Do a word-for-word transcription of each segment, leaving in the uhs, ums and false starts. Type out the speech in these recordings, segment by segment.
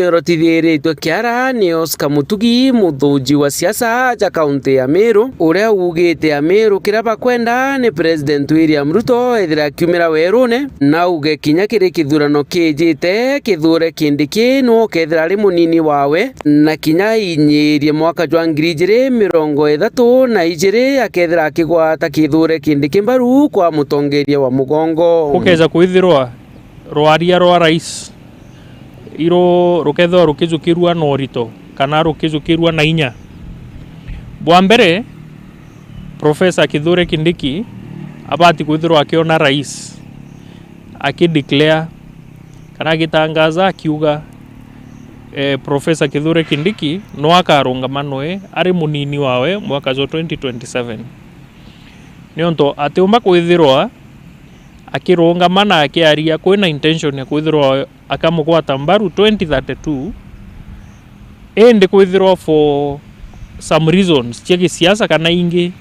Urotithiritwe kiara ni Oscar Mutugi, muthuji wa siasa ja kaunti ya Meru, uria ugite Ameru kiria bakwenda ni President William Ruto ethira akiumira werune, na auge kinya kiri kithurano kijite, Kithure Kindiki niwe ukethira ari munini wawe, na kinya inyirie mwaka jwa ngiri ijiri mirongo ithatu na ijiri akethira akigwata Kithure Kindiki mbaru kwa mutongeria wa mugongo. Gukeja kwithirwa rwaria rwa rais iru rukethirwa rukijukirua na urito kana rukijukirua na inya. Bwa mbere, Professor Kithure Kindiki abati kwithirwa akiona rais akideclare kana agitangaza akiuga, eh, Professor Kithure Kindiki no akarungama noe ari munini wawe mwaka jwa twenty twenty-seven. Niuntu atiumba kwithirwa akirungama na akiaria kwina intention ya kwithirwa akamugwata mbaru twenty thirty-two, indi kwithirwa for some reasons cia gisiasa kana ingi,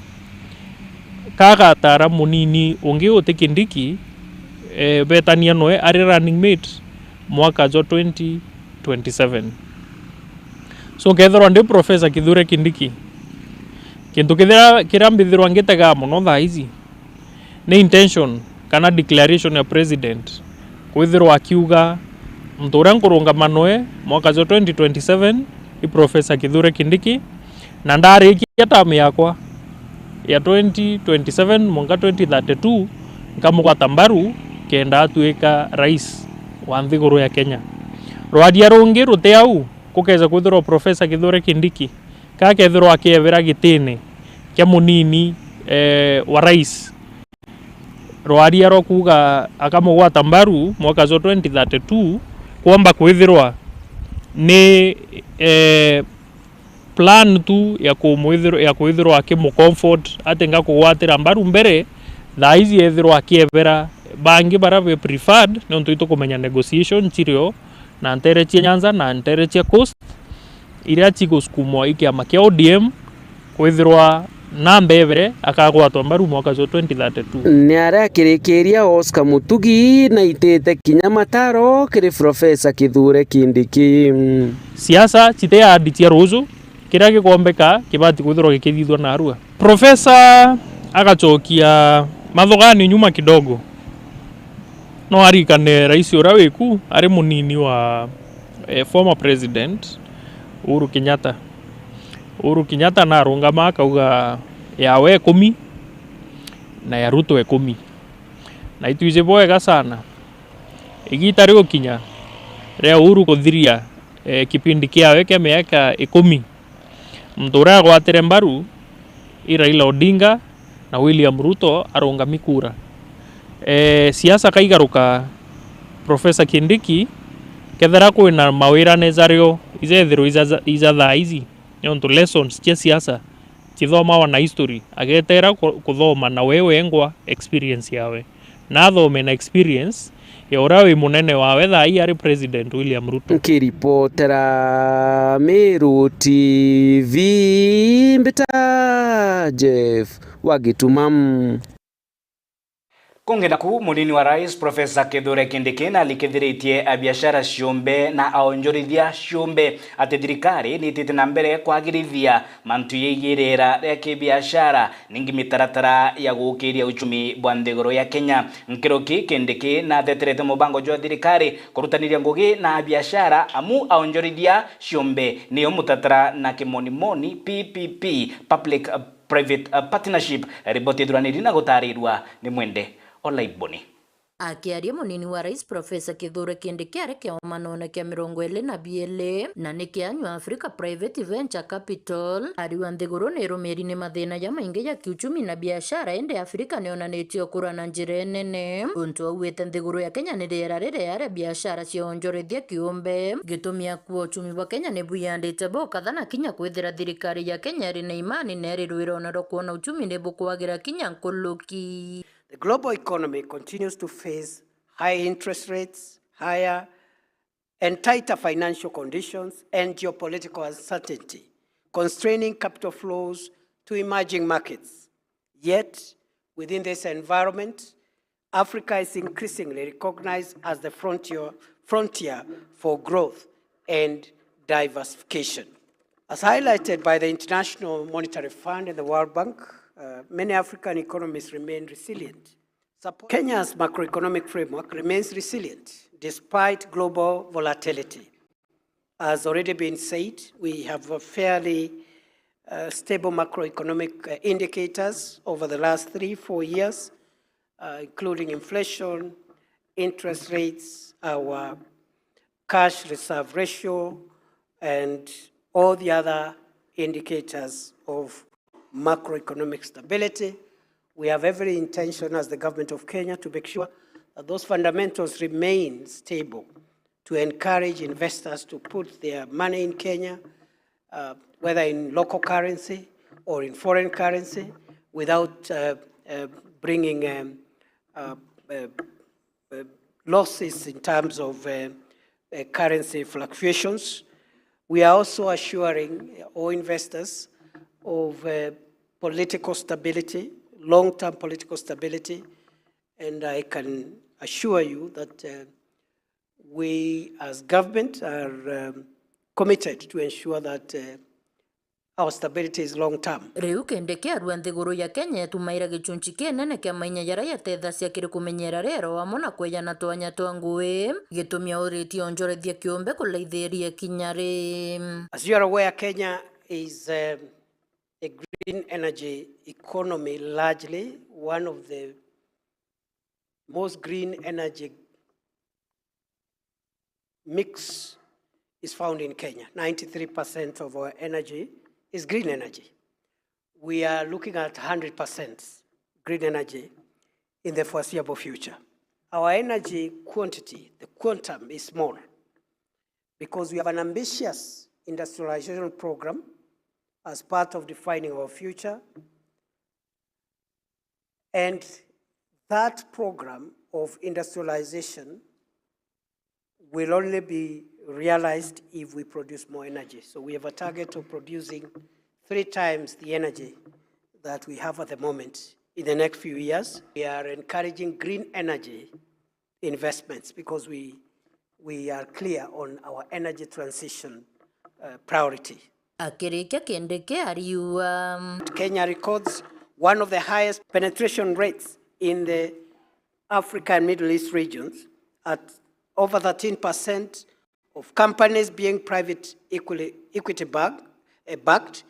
kagatara munini ungi uti Kindiki, eh, betania noe ari running mate mwaka jwa twenty twenty-seven. So, nkethirwa ndi Professor Kithure Kindiki, kintu kithira, kiria mbithirwa ngitegaa mono thaa ici, ni intention kana declaration ya president kwithirwa akiuga, muntu uria nkurungama noe mwaka jwa twenty twenty-seven i Professor Kithure Kindiki, na ndarikia term yakwa ya twenty twenty-seven mwanka twenty thirty-two, nkamugwata mbaru kenda atuika rais wa nthiguru ya Kenya. Rwaria rungi ruti au, kukeja kwithirwa Professor Kithure Kindiki kakethirwa akiebera gitine kia munini, eh, wa rais, rwaria rwa kuuga akamugwata mbaru mwaka jwa twenty thirty-two, kwomba kwithirwa ni, eh, plan tu ya kumwithirwa, ya kwithirwa akimukomfort ati ngakugwatira mbaru mbere, thaa ici ethirwa akiebera bangi baria be preferred, niuntu itukumenya negotiation cirio na ntere cia Nyanza na ntere cia Coast, iria cigusukumwa i kiama kia O D M kwithirwa na mbebere akagwatwa mbaru mwaka jwa twenty thirty-two. Ni aria akirikiria Oscar Mutugi na itite kinya mataro kiri Professor Kithure Kindiki. Siasa citi ahadi cia ruju, kiria gikombeka kibati kwithirwa gikithithwa narua. Professor agacokia mathuganio nyuma kidogo. No arikane rais uria wiku ari munini wa, eh, former president Uhuru Kenyatta. Uhuru Kenyatta narungama akauga, "Yawe ikumi na ya Ruto ikumi." Na itwiji bwega sana. Igita rigukinya ria Uhuru kuthiria, eh, kipindi kiawe kia miaka ikumi, muntu uria agwatire mbaru i Raila Odinga na William Ruto arungami kura. Eh, siasa kaigaruka, Professor Kindiki, kethira kwina mawirane jario ijethirwa ija, ija thaa ici, niuntu lessons cia siasa cithomawa na history, agetera ku-, kuthoma na we wengwa experience yawe. Na athome na experience ya uria wi munene wawe thaa ii ari President William Ruto. Nkiripotera Meru T V, mbita Jeff wa Gituma. Kungi naku, munini wa rais Professor Kithure Kindiki nalikithiritie abiashara ciumbe na aonjorithia ciumbe ati thirikari niitite na mbere kwagirithia mantu yegii riera ria kibiashara, ningi mitaratara ya gukiria uchumi bwa nthiguru ya Kenya. Nkuruki, Kindiki natheterete mubango jwa thirikari kurutaniria ngugi na abiashara, amu aonjorithia ciumbe niyo mutatara na kimonimoni P P P, Public Private Partnership. Riboti ithuraniri na gutarirua ni Mwende Olaiboni. Akiaria, munini wa rais Professor Kithure Kindiki ari kiamanone kia mirongo iri na biiri na ni kia New Africa Private Venture Capital, ariuga nthiguru ni irumiri ni mathina jamaingi ja kiuchumi na biashara, indi Africa nionanitie ukura na njira inene. Untu augite, nthiguru ya Kenya ni riera ririaria biashara cionjorithia kiumbe. Gitumi akua uchumi bwa Kenya ni bwiyandite bukatha na kinya kwithira thirikari ya Kenya iri na imani na iri rwirone rwa kwona uchumi ni bukwagira kinya nkuruki. The global economy continues to face high interest rates, higher and tighter financial conditions, and geopolitical uncertainty, constraining capital flows to emerging markets. Yet, within this environment, Africa is increasingly recognized as the frontier, frontier for growth, and diversification. As highlighted by the International Monetary Fund and the World Bank, uh, many African economies remain resilient. Support Kenya's macroeconomic framework remains resilient despite global volatility. As already been said, we have a fairly, uh, stable macroeconomic, uh, indicators over the last three, four years, uh, including inflation, interest rates, our cash reserve ratio, and all the other indicators of macroeconomic stability. We have every intention as the government of Kenya to make sure that those fundamentals remain stable, to encourage investors to put their money in Kenya, uh, whether in local currency or in foreign currency, without, uh, uh, bringing, um, uh, uh, uh, losses in terms of, uh, uh, currency fluctuations. We are also assuring all investors of, uh, political stability, long-term political stability, and I can assure you that, uh, we as government are, um, committed to ensure that, uh, our stability is long term. Riu Kindiki arua nthiguru ya Kenya etumaira gichunchi kinene kia mainya jaria jatethagia kiri kumenyera riera amwe na kwejana twanya twa ngui, gitumi auritie onjorethia kiumbe kulaithiria kinya ri. As you are aware, Kenya is, um, a green energy economy, largely one of the most green energy mix is found in Kenya. Ninety-three percent of our energy is green energy. We are looking at hundred percent green energy in the foreseeable future. Our energy quantity, the quantum, is small because we have an ambitious industrialization program as part of defining our future. And that program of industrialization will only be realized if we produce more energy. So we have a target of producing three times the energy that we have at the moment in the next few years. We are encouraging green energy investments because we, we are clear on our energy transition, uh, priority. Akirikia Kindiki ariuga, Kenya records one of the highest penetration rates in the Africa and Middle East regions at over thirteen percent of companies being private equally, equity back-, eh, backed,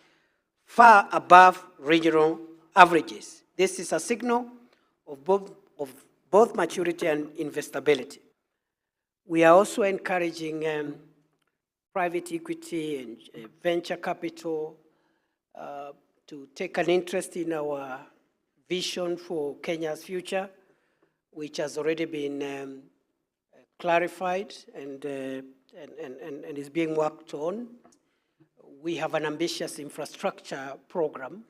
far above regional averages. This is a signal of both, of both maturity and investability. We are also encouraging, um, private equity and, uh, venture capital, uh, to take an interest in our vision for Kenya's future, which has already been, um, clarified and, uh, and, and, and, and is being worked on. We have an ambitious infrastructure program,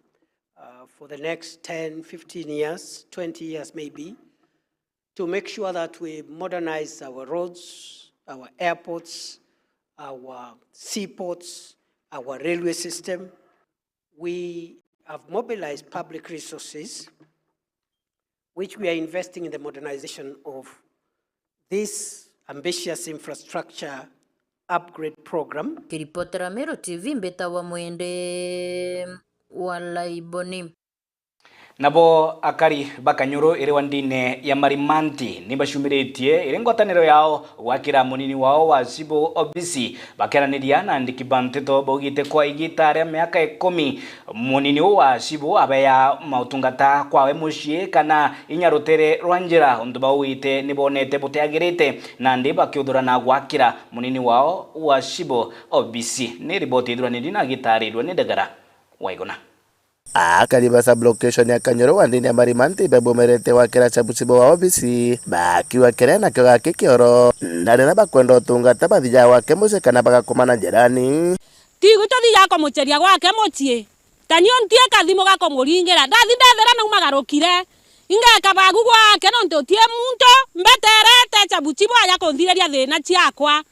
uh, for the next ten, fifteen years, twenty years maybe, to make sure that we modernize our roads, our airports, our seaports, our railway system. We have mobilized public resources, which we are investing in the modernization of this ambitious infrastructure upgrade program. Kiripotera Meru T V, mbitawa Mwende wa Laiboni. Nabo akari ba Kanyuru iri wandine ya Marimanti ni bacumiritie iri ngwataniro yao gwakira munini wao wa Cibu obisi. Bakiaraniria na andiki ba nteto baugite kwa igita ria miaka ikumi, munini uu wa Cibu abeya mautungata kwawe mucii kana inya rutere rwa njira, untu baugite ni bonete butiagirite, nandi bakiuthurana gwakira munini wao wa Cibu obisi. Ni riboti ithuraniri na gitarirwe ni Ndegara Waiguna. Akari ba sub-location ya Kanyoro wandini ya Marimanti babumerete gwakira Cibu obisi, bakiuga kiria nakio gaki kioro, na riria bakwenda utungata bathiaga gwake mucii kana bagakomana njirani. Tigwi tuthiaga kumuceria gwake mucii, ta niu ntie kathimu ga kumuringira, ndathi ndethira naumagarukire, ingeka bagu gwake nontu utie muntu mbeterete Cibu aja kunthiriria thina ciakwa.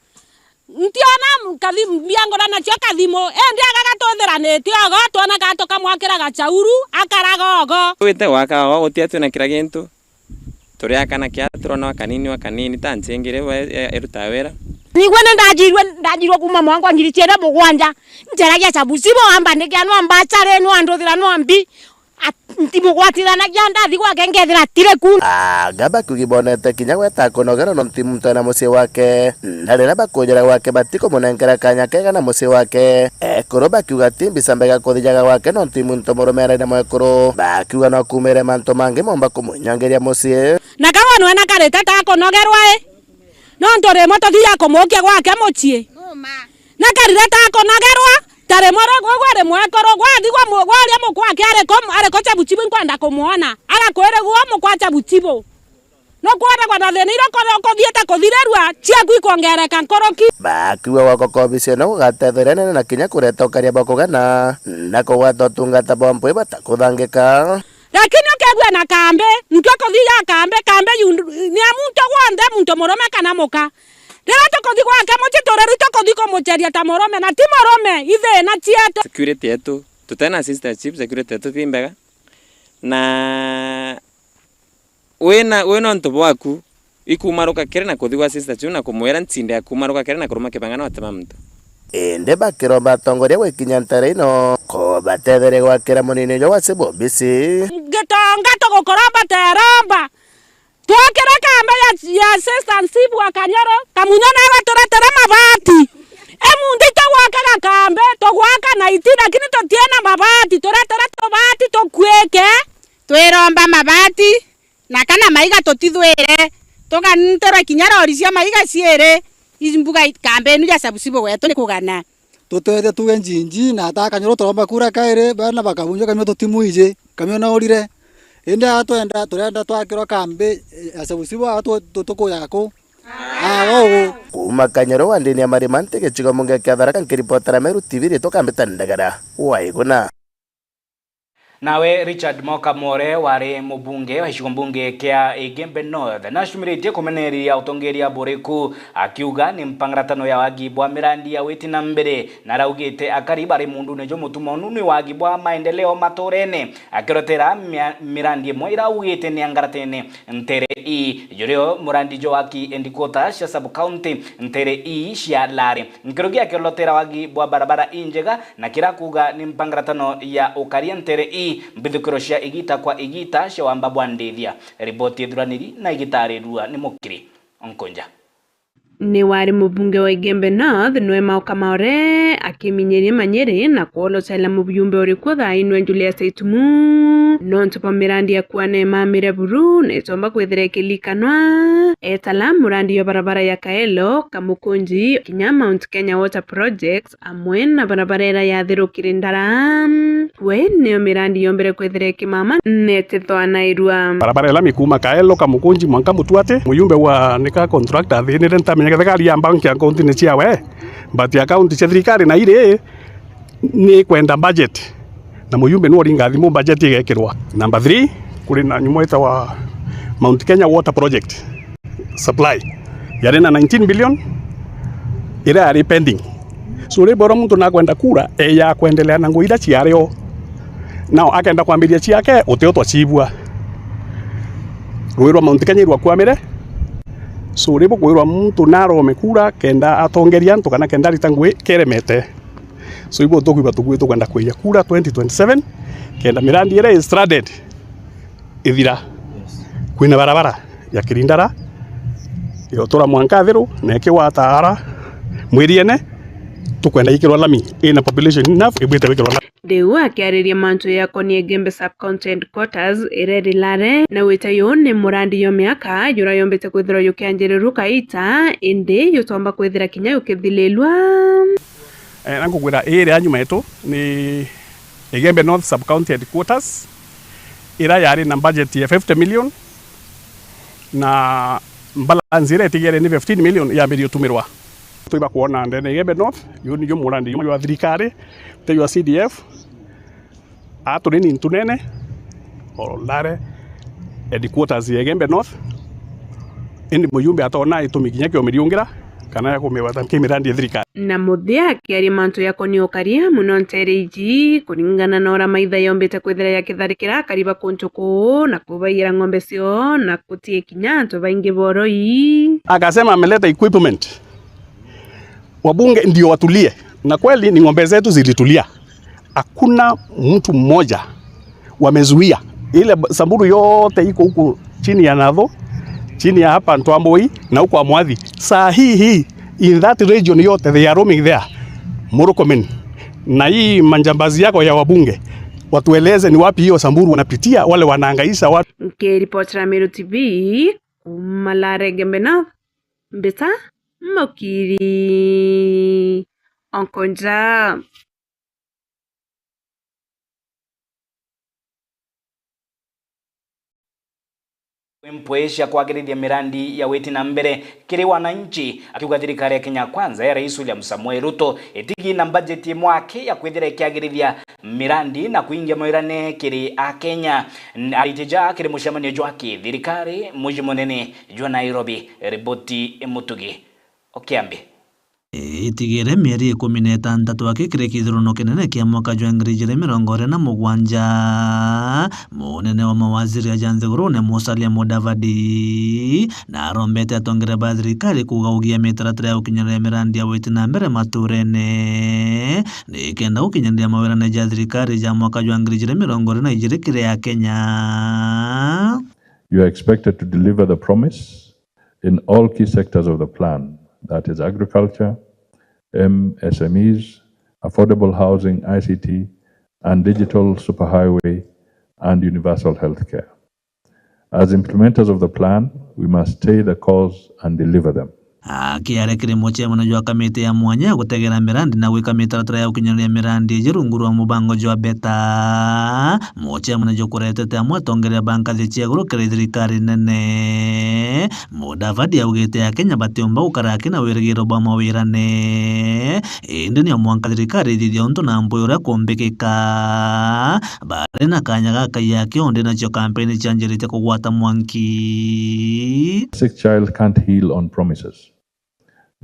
Ntiona m-, kathi-, mbiangura nacio kathimu, indi aga gatuthiranite ogo, twona ka tukamwakira gachauru, akaraga ogo. Wite gwaka ogo, guti atwina kira gintu. Turi akana kia, turona o kanini, o kanini, ta nchingiri we, e-, irutaga wira. Nigwe ni ndajirwe, ndajirwe kuuma mwaka wa ngiri ciiri mugwanja. Njeragia cabucibu, amba nikia no mbacare, no anduthira, no mbi. At-, ntimugwatithanagia, ndathi gwake ngethira atiri ku. Anga bakiugi bonete kinya gweta kunogerwa nontu muntu ena mucii wake. Na riria bakujira gwake batikumunenkera kanya kega na mucii wake. Ekuru bakiuga ti mbica mbega kuthijaga gwake nontu i muntu murume ari na mwekuru. Bakiuga no kumire mantu mangi momba kumwinyangiria mucii. Na kagwe nwena karite ta kunogerwa i? Nontu rimwe tuthiaga kumukia gwake mucii. Na karire ta kunogerwa, ta rimwe rugwigwa ri mwekuru, gwathigwa mu-, gwaria mukwa aki ari ku, ari ku cabucibu nkwenda kumwona. Agakwirigwa mukwa cabucibu. Nukwonagwa na thina iria ukore-, ukuthiite kuthirirua, ciaku ikwongereka nkuruki. Bakiuga gwakwa kwa obisi ino gugatetheria nene na kinya kureta ukaria bwa kugana na kugwata utungata bwa mpwi batakuthangika. Lakini ukegua na kambi, muntu akuthiaga kambi, kambi yu-, ni ya muntu wonthe, muntu murume kana muka. Riria tukuthi gwake mucii, turi riu tukuthi kumuceria ta murume, na ti murume, i thina cietu. Security yetu, tutena assistant chief, security yetu ti mbega. Na wina, wina untu bwaku, ikumaruka kiri na kuthi gwa assistant chief na kumwira ncinde ya kumaruka kiri na kuruma kibanga na gutema muntu. Indi bakiromba atongoria gwikinya ntere ino, kubatetheria gwakira munini uju wa Sibu obisi. Gitonga tugukuromba teromba. Twakire kambi ya, ya assistant chief wa Kanyoro, Kamunyo nawe turetere mabati. Emundi tugwakaga kambi, tugwaka na iti, lakini tutiena mabati, turetere tubati tukwike. Twiromba mabati, na kana maiga tutithwire, tugantirwe kinya rori cia maiga ciiri, imbuga i-, kambi inu ya Sabusibu gwetu ni kugana. Tutwete tuge njinji, na ata Kanyoro turomba kura kairi, bana bakabunjwa Kamio tutimwiji, Kamio naurire. Indi aa twenda, turenda twakirwa kambi, eh, ya Sabusibu aa tu-, tu-, tukujaga ku. Aa, ugu. Kuuma Kanyoro wa ndini ya Marima nti gicigo mbunge kia Tharaka nkiripotera Meru T V ritwa Kambita Ndagara wa Iguna. Nawe Richard Mokamore wari mubunge wa gicigo mbunge kia Igembe North, nacumiritie kumeneria utongeria buriku, akiuga ni mpangaratano ya wagi bwa mirandi ya witi na mbere, na araugite akari bari mundune jumutumonu ni wagi bwa maendeleo maturene, akirotera mia-, mirandi imwe iraugite ni angaratene ntere ii, jurio murandi jwa waki headquarters cia sub county ntere ii cia Lare. Nkirugi akirotera wagi bwa barabara injega, na kira kuuga ni mpangaratano ya ukaria ntere ii mbithukiro cia igita kwa igita cia wamba bwa ndithia. Riboti ithuraniri na igitarirua ni Mukiri Nkunja. Ni wari mubunge wa Igembe North, nwe Mauka Maore, akiminyiria manyiri na kwolocela mujumbe uriku thaa inwe Julius Itumu, nontu bwa mirandi ya kuana imamire buru, na itomba kwithira ikilikanwa. Etala murandi ya barabara ya Kaelo, Kamukunji, kinya Mount Kenya Water Project, amwe na barabara iria yathirukire Ndara. We nio mirandi yombere kwithira ikimama na itithwanairua. Barabara ya lami kuuma Kaelo, Kamukunji, mwanka Mutuate, muyumbe wa nika contractor athinire, ntamenya kethekari ya bank ya account ni ciawe, but account cia thirikari na iri ni kwenda budget. Na muyumbe nwe uringa thimu budget igekirwa. Number three, kuri na nyumo itawa Mount Kenya Water Project. Supply yari na nineteen billion iria yari pending. So riu bora muntu nakwenda kura, e ya kwendelea na ngugi iria ciari o. Nao akenda kwambiria ciake, utio twacibua. Rui rwa Mount Kenya irwakwamire. So riu bukwirwa muntu narome kura kenda atongeria antu kana kenda arita ngugi keremete. So ibo tukwiba tukui tukwenda kwija kura twenty twenty-seven, kenda mirandi iria i stranded ithira. Kwina barabara ya Kirindara, yotura mwanka Athiru, na ikiwata ara Mwiriene, tukwenda ikirwa lami, ina population enough, ibwite gwikirwa lami. Riu akiariria mantu yakonie Igembe Sub-County Headquarters, iria iri Lare, na wita yu ni murandi yo miaka, jura yombite kwithirwa jukianjirirwa kaita, indi jutomba kwithira kinya jukithililwa. Eh, na nkugwira, ii iria nyuma yetu ni Igembe North Sub-County Headquarters, iria yari na budget ya fifty million, na balance iria itigere ni fifteen million yambirie utumirwa. Twiba kwona ndene Igembe North, yu ni jumurandi jumwe jwa thirikari, ti jwa C D F, aturi ni ntunene, o Lare, headquarters ya Igembe North, indi muyumbe atona itumi kinya kio miriungira, kana ya kumibata ki mirandi ya thirikari. Na muthia akiaria mantu jakonie ukaria muno nteere iji, kuringana na uria maitha yombite kwithira jakitharikira akari ba kuntu kuu na kubaiira ng'ombe cio na kutie kinya antu baingi boroi. Akasema ameleta equipment, wabunge ndio watulie, na kweli ni ng'ombe zetu zilitulia. Hakuna mtu mmoja wamezuia. Ile Samburu yote iko huku chini ya Natho, chini ya hapa Ntwamboi na huko Amwathi. Saa hii hii, in that region yote, they are roaming there. Murkomen, na hii manjambazi yako ya wabunge, watueleze ni wapi hiyo Samburu wanapitia, wale wanahangaisha watu. Nkiripotera Meru T V, kuma Larege Mbena, Mbita Mukiri. Onkonja. Mpwi cia kwagirithia mirandi ya witi na mbere kiri wananchi, akiuga thirikari ya Kenya Kwanza ya Rais William Samoei Ruto itigi na mbajeti imwe aki ya kwithira ikiagirithia mirandi na kuingia mawirane kiri Akenya. N-, ariti ja kiri mucemanio jwa kithirikari muji munene jwa Nairobi. Riboti Mutugi o Kiambi. Itigire mieri ikumi na itantatu aki kiri kithurano kinene kia mwaka jwa ngiri ijiri mirongo iri na mugwanja, munene wa mawaziri aja nthigurune Musalia Mudavadi narombete atongeria ba thirikari kugaugia mitaratara ya gukinyaniria mirandi ya witi na mbere maturene, nikenda gukinyaniria mawirane ja thirikari ja mwaka jwa ngiri ijiri mirongo iri na ijiri kiri Akenya. You are expected to deliver the promise in all key sectors of the plan, that is agriculture, M S M Es, affordable housing, I C T, and digital superhighway and universal healthcare. As implementers of the plan, we must stay the course and deliver them. Akiaria kiri mucemanio jwa kamiti ya mwanya ya gutegera mirandi na gwika mitaratara ya gukinyaniria mirandi iji rungu rwa mubango jwa Beta, mucemanio jukuretete amwe atongeria ba nkathi cia iguru kiri thirikari nene. Mudavadi augite Akenya batiumba gukara aki na wirigiro bwa mawirane, indi ni o mwanka thirikari ithithia untu na mpwi uria kumbikika. Bari na kanya gakai aki o ndi nacio kampeni cianjiritie kugwata mwanki. Sick child can't heal on promises.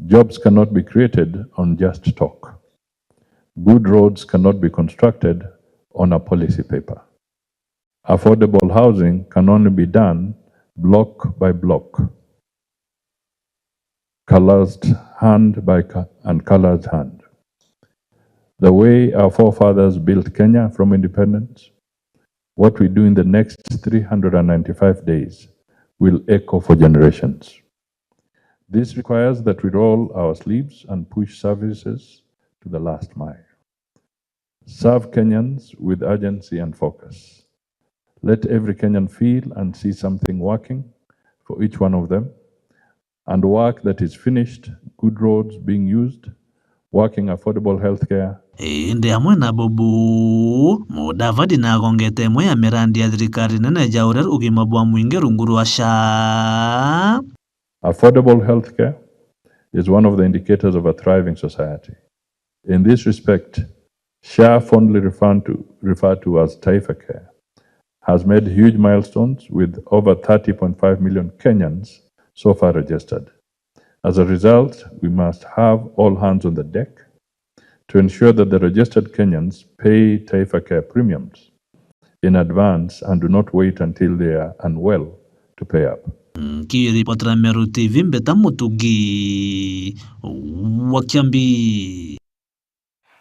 Jobs cannot be created on just talk. Good roads cannot be constructed on a policy paper. Affordable housing can only be done block by block, calloused hand by ca-, and calloused hand. The way our forefathers built Kenya from independence, what we do in the next three hundred and ninety-five days will echo for generations. This requires that we roll our sleeves and push services to the last mile. Serve Kenyans with urgency and focus. Let every Kenyan feel and see something working for each one of them, and work that is finished, good roads being used, working affordable healthcare. Indi amwe na bubu, Mudavadi nagongete imwe ya mirandi ya thirikari nene ja uria ugima bwa mwingi rungu rwa SHA. Affordable healthcare is one of the indicators of a thriving society. In this respect, SHA, fondly referred to, referred to as Taifa Care, has made huge milestones with over thirty point five million Kenyans so far registered. As a result, we must have all hands on the deck to ensure that the registered Kenyans pay Taifa Care premiums in advance and do not wait until they are unwell to pay up. Nkiripotera Meru T V, Mbeta Mutugi wa Kiambi.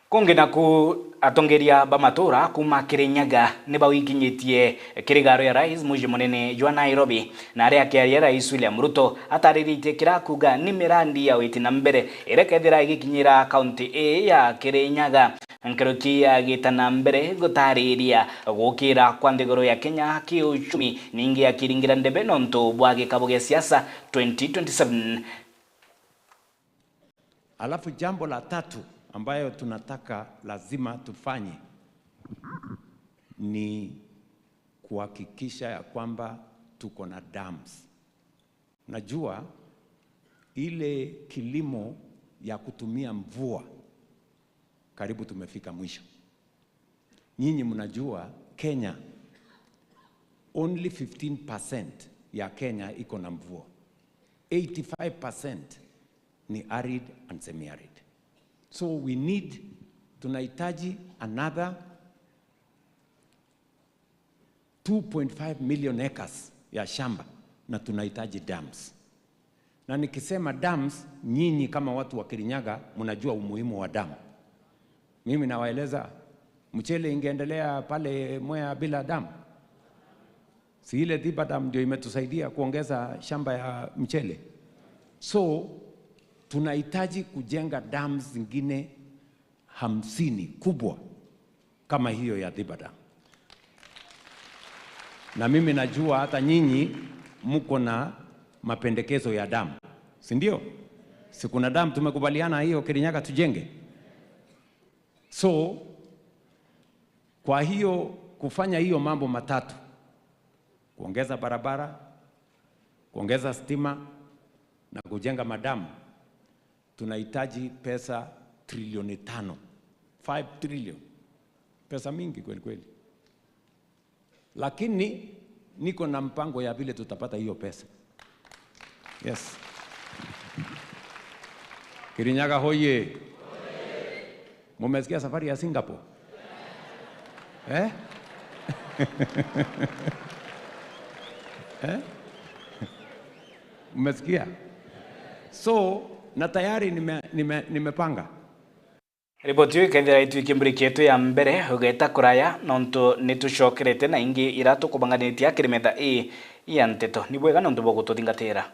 Kungi naku, atongeria ba matura kuma Kirinyaga ni bawikinyitie kiri garo ya Rais muji munene jwa Nairobi, na aria akiaria Rais William Ruto atariritie kira kuga ni mirandi ya witi na mbere iria kethira igikinyira kaunti ii ya Kirinyaga. Nkuruki agita na mbere gutariria gukira kwa nthiguru ya Kenya kiuchumi, ningi akiringira ndebe nontu bwa gikabo gia siasa twenty twenty-seven. Alafu jambo la tatu ambayo tunataka lazima tufanye ni kuhakikisha ya kwamba tuko na dams. Najua ile kilimo ya kutumia mvua karibu tumefika mwisho. Nyinyi mnajua Kenya, only fifteen percent ya Kenya iko na mvua. Eighty-five percent ni arid and semi-arid. So we need, tunahitaji another two point five million acres ya shamba, na tunahitaji dams. Na nikisema dams, nyinyi kama watu wa Kirinyaga mnajua umuhimu wa dam. Mimi nawaeleza, mchele ingeendelea pale Mwea bila dam? Si ile Thiba Dam ndio imetusaidia kuongeza shamba ya mchele? So tunahitaji kujenga dams zingine hamsini kubwa kama hiyo ya Thiba Dam. Na mimi najua hata nyinyi mko na mapendekezo ya dam, si ndio? Si kuna dam tumekubaliana hiyo Kirinyaga tujenge? So kwa hiyo, kufanya hiyo mambo matatu, kuongeza barabara, kuongeza stima na kujenga madamu, tunahitaji pesa trilioni tano, five trillion. Pesa mingi kweli kweli. Lakini niko na mpango ya vile tutapata hiyo pesa. Yes. Kirinyaga hoye! Mumesikia safari ya Singapore? Eh? Eh? Mmesikia? So, na tayari nime-, nime-, nimepanga. Riboti iu ikethira itwiki mbiriki yetu ya mbere, ugeta kuraya, nontu ni tucokerete na ingi ira tukubanganitie kiri metha ii ya nteto. Ni bwega nontu bwa gututhingatira.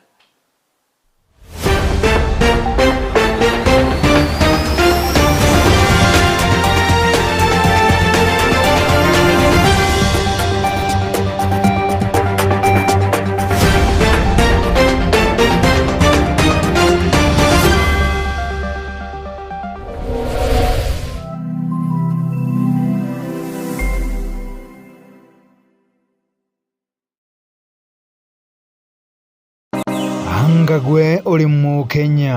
Anga gwe uri Mukenya?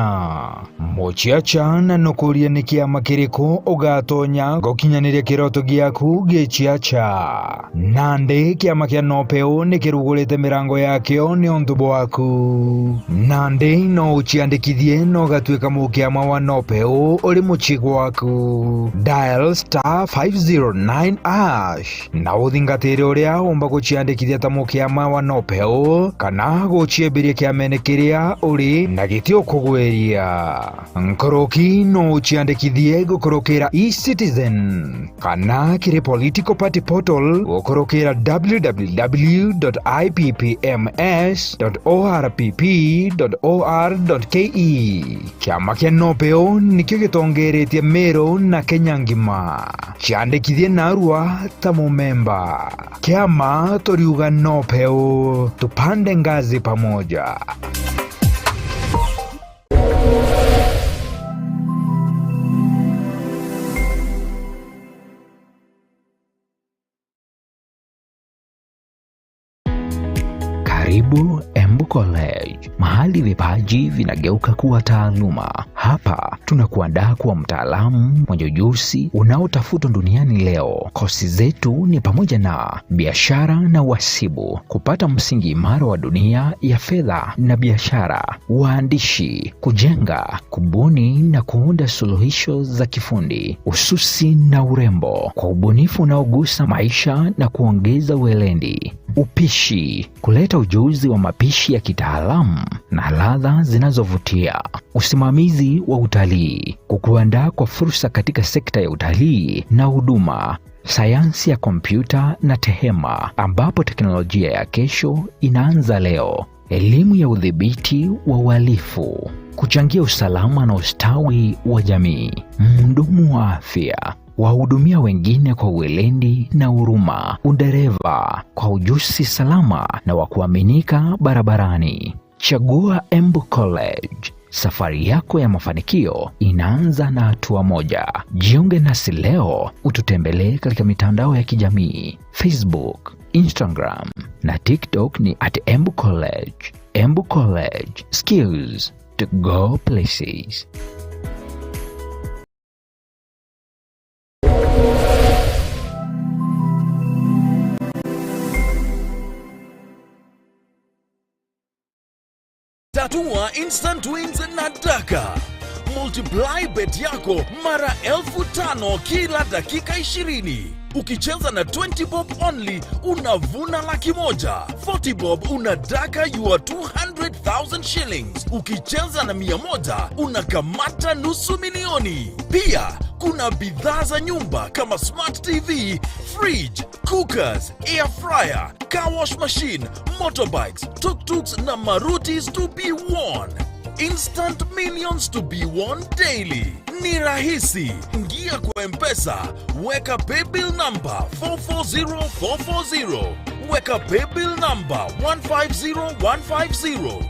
Muciaca na nukuria ni kiama kiriku ugatonya gukinyaniria kiroto giaku giciaca? Nandi kiama kia Nopeu ni kirugurite mirango yakio ni untu bwaku. Nandi no uciandikithie na ugatuika mukiama wa Nopeu uri mucii gwaku. Dial star five zero nine hash na uthingatire uria umba guciandikithia ta mukiama wa Nopeu kana guciembiria kiamene kiria uri na giti ukugwiria. Nkuruki no uciandikithie gukurukira eCitizen kana kiri political party portal gukurukira w w w dot i p p m s dot o r p p dot o r dot k e. Kiama kia Nopeu nikio gitongeretie Meru na Kenya ngima. Ciandikithie narua ta mumemba. Kiama turiuga Nopeu, tupande ngazi pamoja. Karibu Embu College, mahali vipaji vinageuka kuwa taaluma. Hapa tunakuandaa kuwa mtaalamu mwenye ujuzi unaotafutwa duniani leo. Kosi zetu ni pamoja na biashara na uhasibu, kupata msingi imara wa dunia ya fedha na biashara, uandishi, kujenga, kubuni na kuunda suluhisho za kifundi, ususi na urembo kwa ubunifu unaogusa maisha na kuongeza weledi, upishi, kuleta ujuzi wa mapishi ya kitaalamu na ladha zinazovutia, usimamizi wa utalii, kukuandaa kwa fursa katika sekta ya utalii na huduma, sayansi ya kompyuta na tehema, ambapo teknolojia ya kesho inaanza leo. Elimu ya udhibiti wa uhalifu, kuchangia usalama na ustawi wa jamii. Mhudumu wa afya, wahudumia wengine kwa weledi na huruma. Udereva, kwa ujuzi salama na wa kuaminika barabarani. Chagua Embu College. Safari yako ya mafanikio inaanza na hatua moja. Jiunge nasi leo, ututembelee katika mitandao ya kijamii, Facebook, Instagram na TikTok ni at Embu College. Embu College, skills to go places. Tatua Instant wins na Daka. Multiply bet yako mara elfu tano kila dakika ishirini. Ukicheza na twenty bob only, unavuna laki moja. Forty bob, una Daka your two hundred thousand shillings. Ukicheza na mia moja, unakamata nusu milioni. Pia, kuna bidhaa za nyumba kama smart T V, fridge, cookers, air fryer, car wash machine, motorbikes, tuk-tuks na Marutis to be won. Instant millions to be won daily. Ni rahisi. Ingia kwa M-Pesa, weka paybill number four four zero four four zero, weka paybill number one five zero one five zero.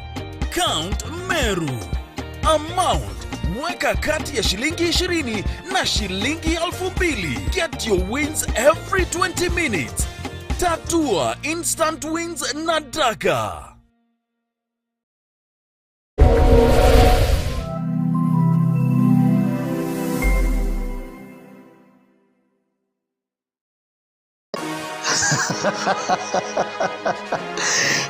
Count Meru. Amount, weka kati ya shilingi ishirini na shilingi elfu mbili. Get your wins every twenty minutes. Tatua instant wins na Daka.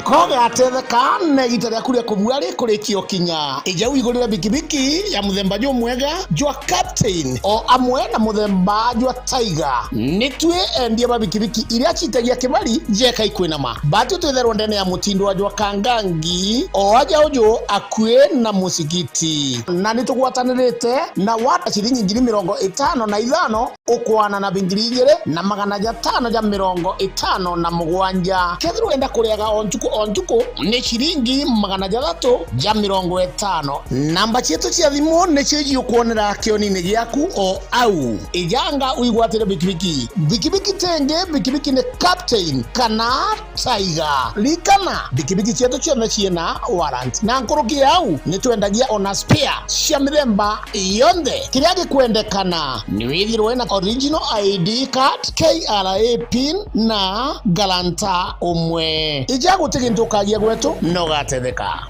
Kogatetheka na igita riaku ria kubua rikurikia ukinya. Ija wigurire bikibiki ya muthemba jumwega jwa Captain, o amwe na muthemba jwa Tiger. Ni twi endia ba bikibiki iria citagia kibari jeka ikwinama. Batwi twitherwa ndene ya mutindo wa jwa Kangangi, o aja uju akui na musigiti. Na ni tugwatanirite na wata ciringi ngiri mirongo itano na ithano ukwana na bingiri igiri na magana jatano ja mirongo itano na mugwanja. Kethirwa wenda kuriaga o ntuku o ntuku, ni ciringi magana jathatu ja mirongo itano. Namba cietu cia thimu nicio iji ukwonera kionini giaku o au. Ijanga wigwatire bikibiki. Bikibiki ti ingi, bikibiki ni Captain kana Tiger. Ririkana, bikibiki cietu cionthe ciina warrant. Na nkuruki ya au, ni twendagia ona spare cia mithemba yonthe. Kiria gikwendekana ni withirwe na original I D card, K R A pin na guarantor umwe. Ija guti gintu ukagia gwetu, na ugatetheka.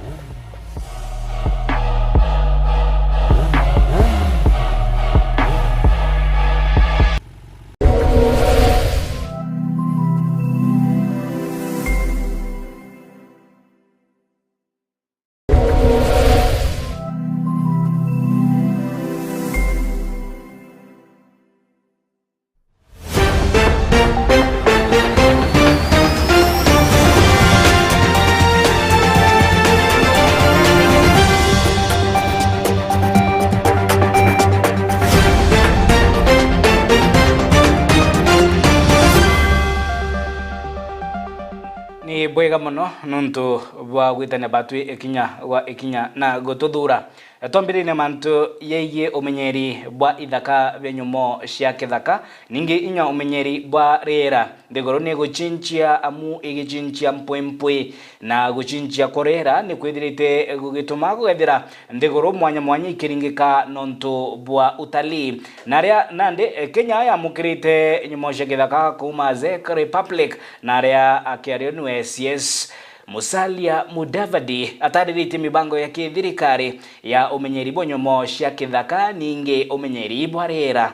Ni bwega mono nuntu bwa gwitania batwi ikinya gwa ikinya na gututhuura. Twambiririe na mantu yegie umenyeri bwa ithaka bia nyomo cia kithaka, ningi inya umenyeri bwa riera. Nthiguru ni igucinchia amu igicinchia mpwimpwi, na gucinchia kwa riera ni kwithirite gugituma gugethira nthiguru mwanya mwanya ikiringika nontu bwa utalii. Na aria nandi, Kenya yamukirite nyomo cia kithaka kuuma Czech Republic, na aria akiario niwe C S Musalia Mudavadi atariritie mibango ya kithirikari ya umenyeri bwa nyomo cia kithaka, ningi umenyeri bwa riera.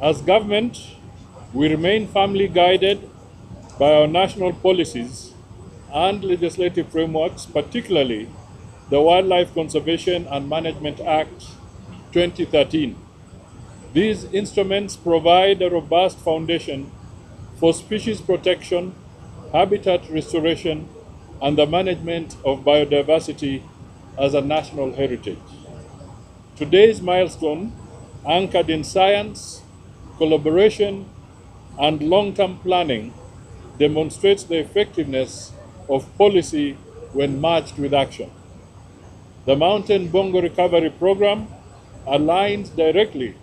As government, we remain firmly guided by our national policies and legislative frameworks, particularly the Wildlife Conservation and Management Act twenty thirteen. These instruments provide a robust foundation for species protection, habitat restoration, and the management of biodiversity as a national heritage. Today's milestone, anchored in science, collaboration, and long-term planning, demonstrates the effectiveness of policy when matched with action. The Mountain Bongo Recovery Program aligns directly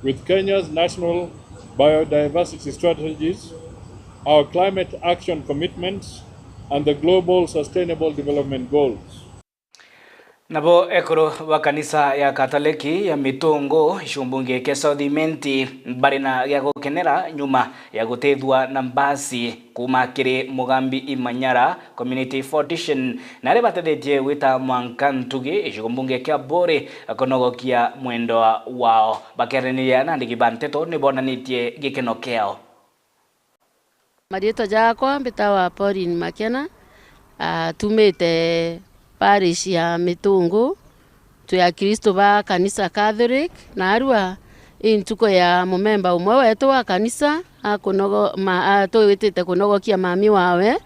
with Kenya's national biodiversity strategies, our climate action commitments, and the global sustainable development goals. Nabo ekuru ba kanisa ya Katoleki ya Mitungu, icumbunge kia South Imenti, bari na gia gukenera nyuma ya gutethua na mbasi kuuma kiri Mugambi Imanyara Community Foundation, na aria batethetie gwita mwanka ntugi gicigo mbunge kia Buri kunogokia mwendwa wao. Bakiaraniria na andiki ba nteto, ni bonanitie gikeno kiao. Mariitwa jaakwa mbitawa Pauline Makena, ah, tumite Parish ya Mitungu, twi Akristo ba kanisa Catholic, naarua i ntuku ya mumemba umwe wetu wa kanisa akunogo-, ma-, a-, twitite kunogokia mami wawe,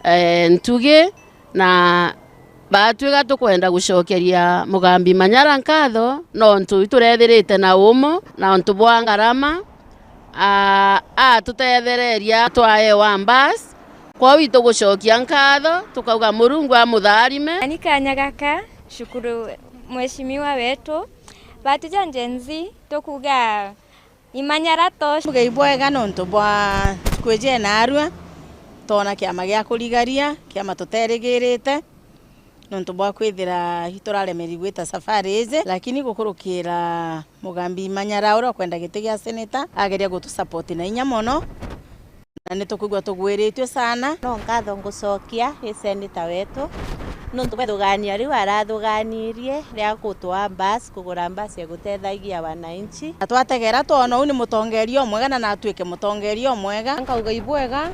eh, ntugi, na baatwika tukwenda gucokeria Mugambi Manyara nkatho nontu iturethirite na umu na untu bwa ngarama, a-, atutethereria twaewa mbasi. Kwou itugucokia nkatho, tukauga Murungu amutharime. Ni kanya gaka, shukuru mheshimiwa wetu. Batu ja Gen Z, tukuga imanyara to. Mugai bwega nontu bwa ntuku iji naarua, twona kiama gia kurigaria, kiama tuterigirite, nontu bwa kwithira ituraremeri gwita safari iji, lakini gukurukira Mugambi Manyara uria ukwenda giti gia seneta, ageria gutusapoti na inya mono. Na ni tukwigua tugwiritue sana. No nkatho ngucokia i seneta wetu, nontu bwa ithugania riu arathuganirie ria gutwaa mbasi, kugura mbasi ya gutethagia wananchi. Na twategera twona uu ni mutongeria umwega na natuike mutongeria umwega. Nkauga ibwega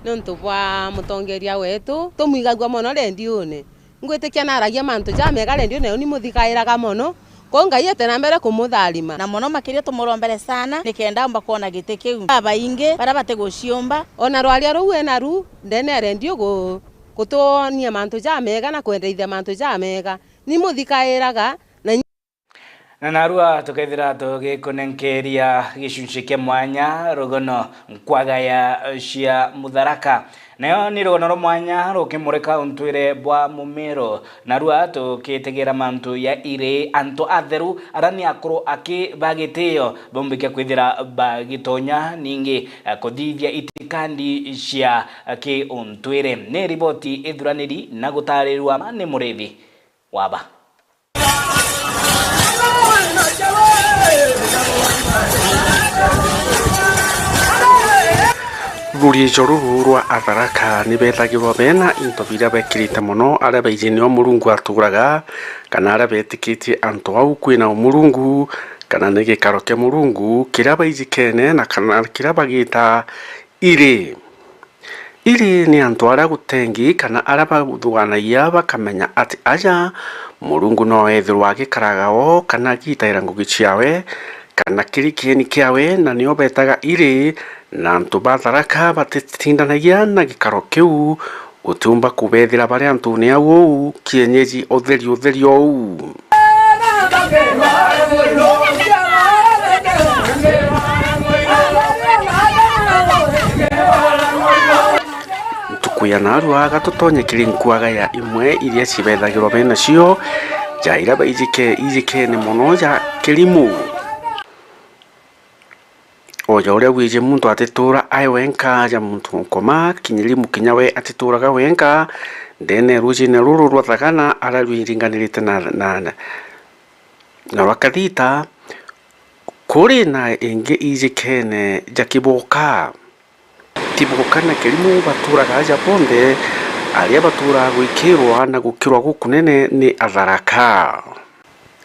nontu bwa mutongeria wetu, tumwigagua mono rendiune. Ngwitikia naragia mantu jamega rendiune, uni muthikairaga mono. Kwou Ngai ete na mbere kumutharima. Na mono makiria tumurombere sana, nikenda aumba kwona giti kiu. Babaingi baria batiguciumba. Ona rwaria ruu ena ru ndene ya rendio gu-, gutuonia mantu jamega na kwendeithia mantu jamega. Ni muthikairaga na Na narua tukethira tugikunenkeria gicunci kia mwanya rugono nkwaga ya cia Mutharaka. Nayo ni rugono rwa mwanya rukimurika untwire bwa mumero. Narua tukitegera mantu ya iri antu atheru aria ni akuru aki ba gitio bombike kwithira bagitonya ningi, eh, kuthithia itikandi cia, eh, kiuntwire. Ni riboti ithuraniri na gutarirwa ni Murithi Waba. Ruriijo ruru rwa Atharaka ni bethagirwa bena into biria bekirite mono, aria baiji nio Murungu aturaga, kana aria betikitie antu au kwina Murungu, kana ni gikaro kia Murungu kiria baijikene na kana kiria bagita iri. Iri ni antu aria gutengi kana aria bathugaanagia bakamenya ati aja Murungu no ethirwa agikaraga o kana agitaira ngugi ciawe kana kiri kieni kiawe, na nio betaga iri, na antu ba Tharaka batitindanagia na gikaro kiu, utiumba kubethira bari antune au uu kienyeji utheri utheri ou. Ntuku ya narua gatutonye kiri nkuaga ya imwe iria cibethagirwa benacio, ja iria baijike-, ijikene mono ja kirimu. O ja uria wiji muntu atitura ai wenka, ja muntu nkoma, kinyirimu kinya we atituraga wenka ndene ya rujine ruru rwa Thagana, aria rwiringanirite na, na, na, na rwa Kathita, kuri na ingi ijikene ja Kiboka. Kiboka na kirimu baturaga aja bonthe, aria baturaga gwikirwa na gukirwa gukunene ni Atharaka.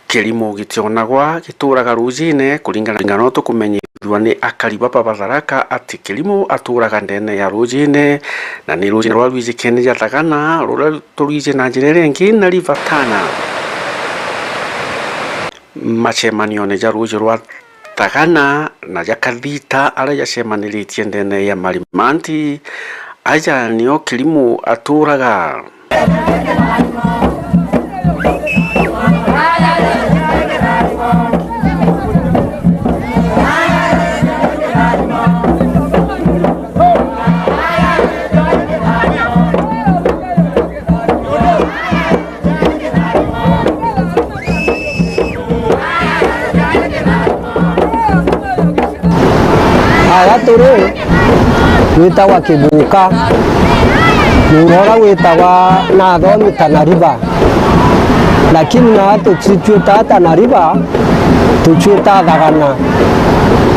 Kirimu gitionagwa gituraga rujine, kuringana, kuringana no tukumenyithua ni akari baba ba Tharaka ati kirimu aturaga ndene ya rujine, na ni rujine rwa rwijikene ja Thagana, ruria turwiji na njira iria ingi na River Tana. Macemanione ja ruji rwa Thagana na ja Kathita, aria jacemaniritie ndene ya Marimanti, aja nio kirimu aturaga. Aya turi, gwitagwa Kibuka. Muura uria gwitagwa na athomi Tana River. Lakini na tuticuitaga Tana River, tucuitaga Thagana.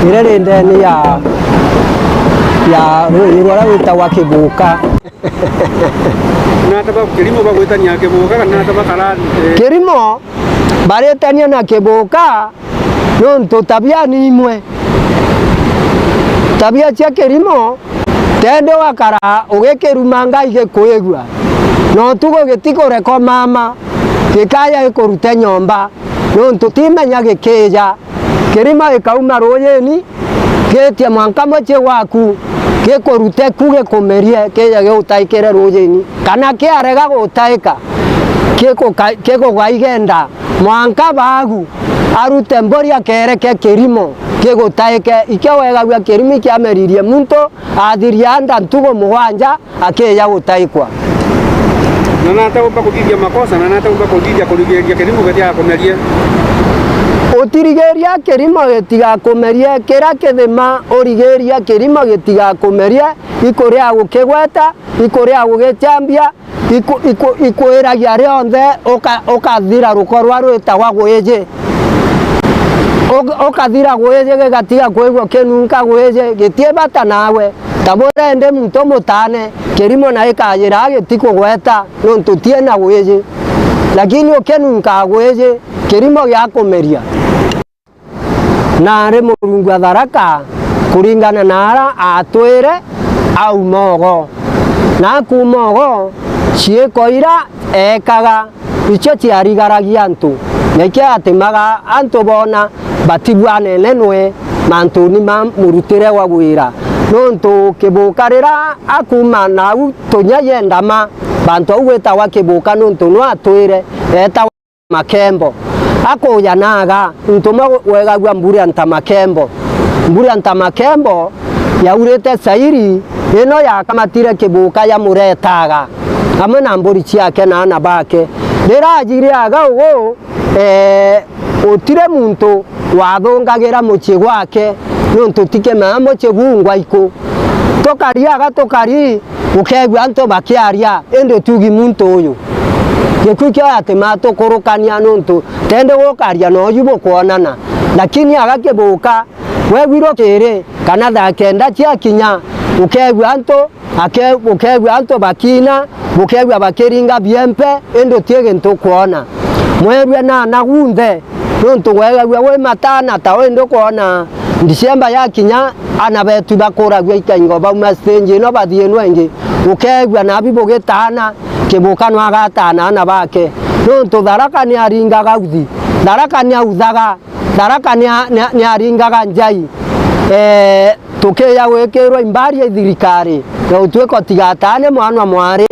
Iria ri ndene ya, ya ruji ruria gwitagwa Kibuka. Na ata ba kirimu bagwitania Kibuka, kana ata bakara, eh? Kirimu baritania na Kibuka nontu tabia ni imwe. Tabia cia kirimu, tende wakara ugikirumanga igikwigua. Na utugo gitikurekwa mama, gikaya gikurute nyomba, nontu timenya gikija. Kirima gikauma ruujini, giitie mwanka mucii gwaku, gikurute ku gikumerie, kija giutaikire ruujini. Kana kiarega gutaika, gikuka-, gikugaigenda mwanka baagu, arute mburi akereke kirimo gigutaike. Ikio wegagua kirimo ikiameririe muntu athiria nda ntugo mugwanja, akija gutaikwa. Na nata umba kuthithia makosa, na nata umba kuthithia kurigiria kirimo gitigakumerie. Utirigiria kirimo gitigakumerie, kira kithima urigiria kirimo gitigakumerie, ikuria gukigweta, ikuria gugichambia, iku-, iku-, ikwiragia rionthe, uka-, ukathira ruko rwa rwitagwa gwiji. Uk-, ukathira gwiji, gigatiga kwigua kinunka gwiji, gitii bata nawe. Ta buria indi muntu mutane, kirimo na gikajira gitikugweta, nontu tiena gwiji. Lakini ukinunka gwiji, kirimo giakumeria. Nari Murungu atharaka kuringana na ara atwire auma ugo. Na akuuma ugo, ciiko ira eekaga, icio ciarigaragia antu, na ikio yatimaga antu boona batibwanene nwe mantuni ma murutire wa wira. Nontu kibuka rira akuuma nau tunya yendama, bantu au gwitagwa kibuka nontu nwe atwire eetagwa Makembo. Akuja naaga, ntumwa wegagua Mbura Nta Makembo. Mbura Nta Makembo yaurite cairi, ino yakamatire kibuka yamuretaga, amwe na mburi ciake na aana bake. Riria ajiriaga uu, ee, gutiri muntu wathungagira mucii gwake, nontu tikimaa mucii gungwa iku. Tukariaga tukari, ukeegua antu bakiaria, indi utiugi muntu uyu. Gikuu kio ati matukurukania nontu tendi gukaria na uju bukwonana. Lakini aga kibuka, wegwirwo kiri, kana thaa kenda ciakinya, ukeegua antu, ake-, ukeegua antu bakiina, ukeegua bakiringa biempe, indi uti gintu ukwona. Mwerue na ana gunthe, nontu wegagua wi matana ta indi ukwona Disemba yakinya, ana betu bakuragua ikaingo bauma stage ino bathii ino ingi. Ukeegua nabi bugitaana, kibuka no agataana ana bake. Nontu Tharaka ni aringaga uthi, Tharaka ni authaga, Tharaka ni a-, ni a-, ni aringaga njai. Ee, tukiija gwikirwa imbari ya thirikari, na utuika utigataane mwana mwari.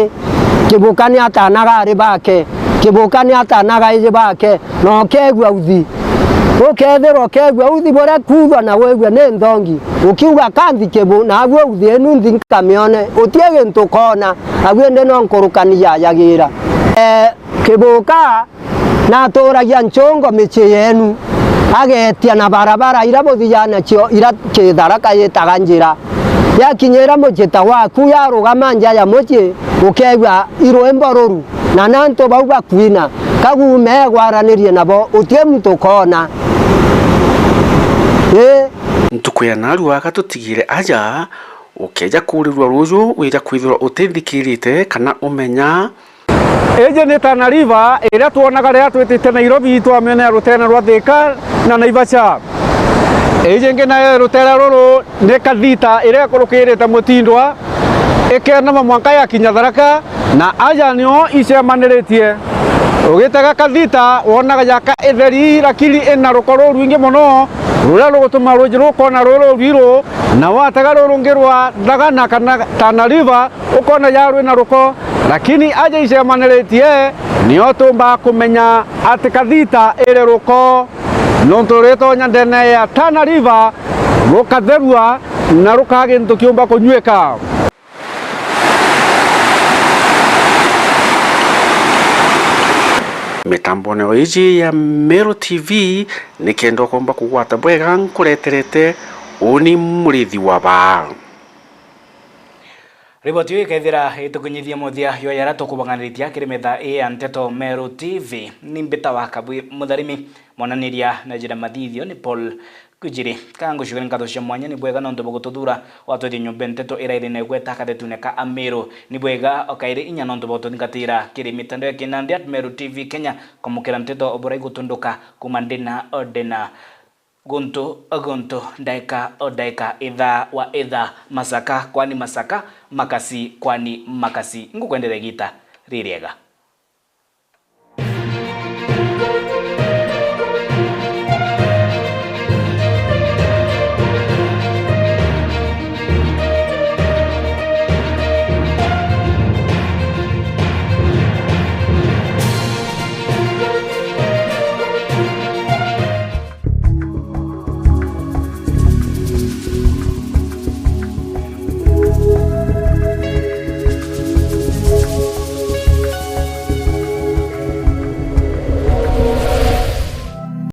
Kibuka ni ataanaga ari bake, kibuka ni ataanaga iji bake, na ukeegua uthi. Ukethirwa ukeegua uthi buria kuuthwa na wigua ni nthongi, ukiuga, "Ka nthi kibu-, naagu uthi inu nthi nkamione," uti gintu ukoona, agu indi no nkurukani yajagira. Ee, kibuka naturagia nchongo micii yenu, ageetia na barabara ira buthiaga nacio, ira ki Tharaka yitaga njira. Yakinyira mucii ta waku, yarugama nja ya mucii, ukeegua irwimbo ruru, na nantu bau bakwina, kagume gwaranirie nabo, uti muntu ukoona. Ii. Ntuku ya narua gatutigire aja, ukeeja kuurirua ruuju, wija kwithirwa utithikirite kana umenya, Iji ni Tana River, iria twonaga riria twitite Nairobi, twamiona ya ruteere rwa Thika na Naivasha. Iji ingi nayo ruteere ruru ni Kathita iria ikurukirite Mutindwa, ikenama mwanka yakinya Tharaka, na aja nio icemaniritie. Ugitega Kathita, wonaga yaka itheri, lakini ina ruko rurwingi mono, ruria rugutuma ruuji rukoona ruru rwiru, na watega ruru rungi rwa Thagana kana Tana River, ukoona ya rwina ruko, lakini aja icemaniritie, nio tuumba kumenya ati Kathita iri ruko, nontu ritonya ndene ya Tana River rukatherua na rukaa gintu kiumba kunyuika. Mitambone o iji ya Meru T V, nikenda ukomba kugwata bwega, nkureterete uni murithi wa baa. Riboti iu ikethira itukinyithia muthia yo yara tukubanganiritia kiri metha ii ya Nteto Meru T V. Ni mbita wa Kabwi Mutharimi, mwananiria na njira mathithio ni Paul Kujiri. Ka ngucukire nkatho cia mwanya ni bwega nontu bwa gututhuura, watwithia nyomba nteto ira iri na igweta kathetune ka Amiru. Ni bwega o kairi inya nontu bwa gututhingatira kiri mitandao ya kinandi at Meru T V Kenya, kwamukira nteto o buria igutunduka kuuma ndina o ndina. Guntu o guntu, ndaika o ndaika, ithaa wa ithaa, masaka kwani masaka, makasi kwani makasi. Ngukwenderia giita ririega.